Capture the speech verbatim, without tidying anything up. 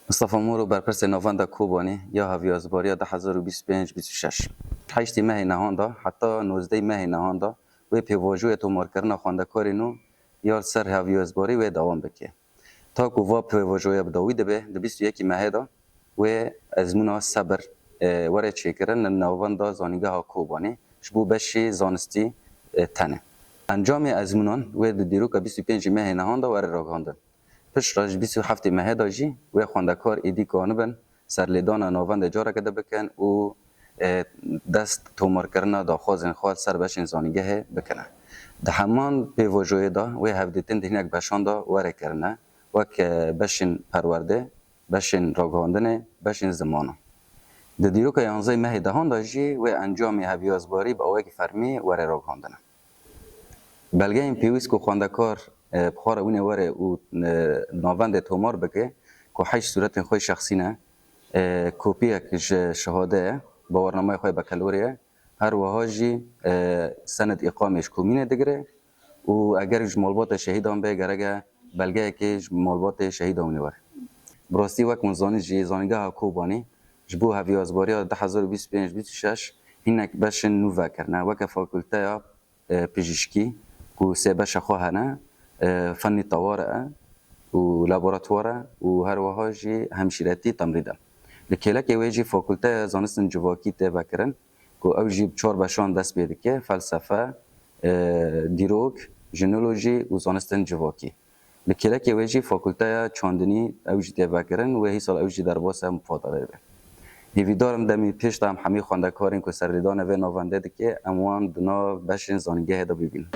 Mistefa Moro, berpirsê Navenda Kobanê ya Heviyazbariya du hezar û bîst û pênc bîst û şeş. Heştê mehê nehan de heta nozdehê mehê nehan de wê pêvajoya tomarkirina xwendekarê nû ya li ser heviyazbarî wê dewam bike. Ta ku va pêvajoya bi dawî dibe, di bîst û yekê mehê de wê ezmûna sebir, e, were çêkirin li navenda zanîngeha Kobanê ji bo beşê zanistî, e, tenê. Encamê ezmûnan wê di dîroka bîst û pêncê mehê nehan de were ragihandin. Piştre ji bîst û heftê mehê de jî wê xwendekar êdî kanibin serlêdana navendê careke din bikin û, e, dest tomarkirina daxwazên xwe li ser beşên zanîngehê bikine. Di heman pêvajoyê de wê hevdîtin di hinek beşan de were kirine, wek, e, beşên perwerdê, beşên ragihandinê, beşên zimana. Di dîroka yanzdehê mehê dehan de jî wê encamê heviyazbarî bi awayekî fermî were ragihandine. Belgeyên pêwîst ku xwendekar, e, bi xwe re wînê were û, e, navendê tomar bike, ku heşt sûretên xwe şexsî ne, e, kopiyek ji şehade ye, bawernameya xwe ya bekelorê ye, her wiha jî, e, sened îqamê ji komînê digire û eger ji malbatê şehîdan be, gerek e belgeyekê ji malbatê şehîdan wînê were. Bi rastî wek hûn zanîn jî, Zanîngeha Kobanê ji bo heviyazbariya du hezar û bîst û pênc bîst û şeş hinek beşên nû vekirine. Weke fakulteya, e, pijîşkî ku sê beşa xwe hene, e, fennî teware û laboratware û her wiha jî hemşîretî temrîd e. Li kêlekê wê jî fakulteya zanistên civakî tê vekirin ku ew jî bi çar beşan dest pê dike, felsefe, e, dîrok, jinolojî û zanistên civakî. Li kêlekê wê jî fakulteya çandinî ew jî tê vekirin, wê hîsal ew jî derbasa mufadalê be. Hêvîdar im demî pêş de em hemî xwendekarên ku serlêdana vê navendê dike, em wan di nav beşên zanîngehê de bibînin.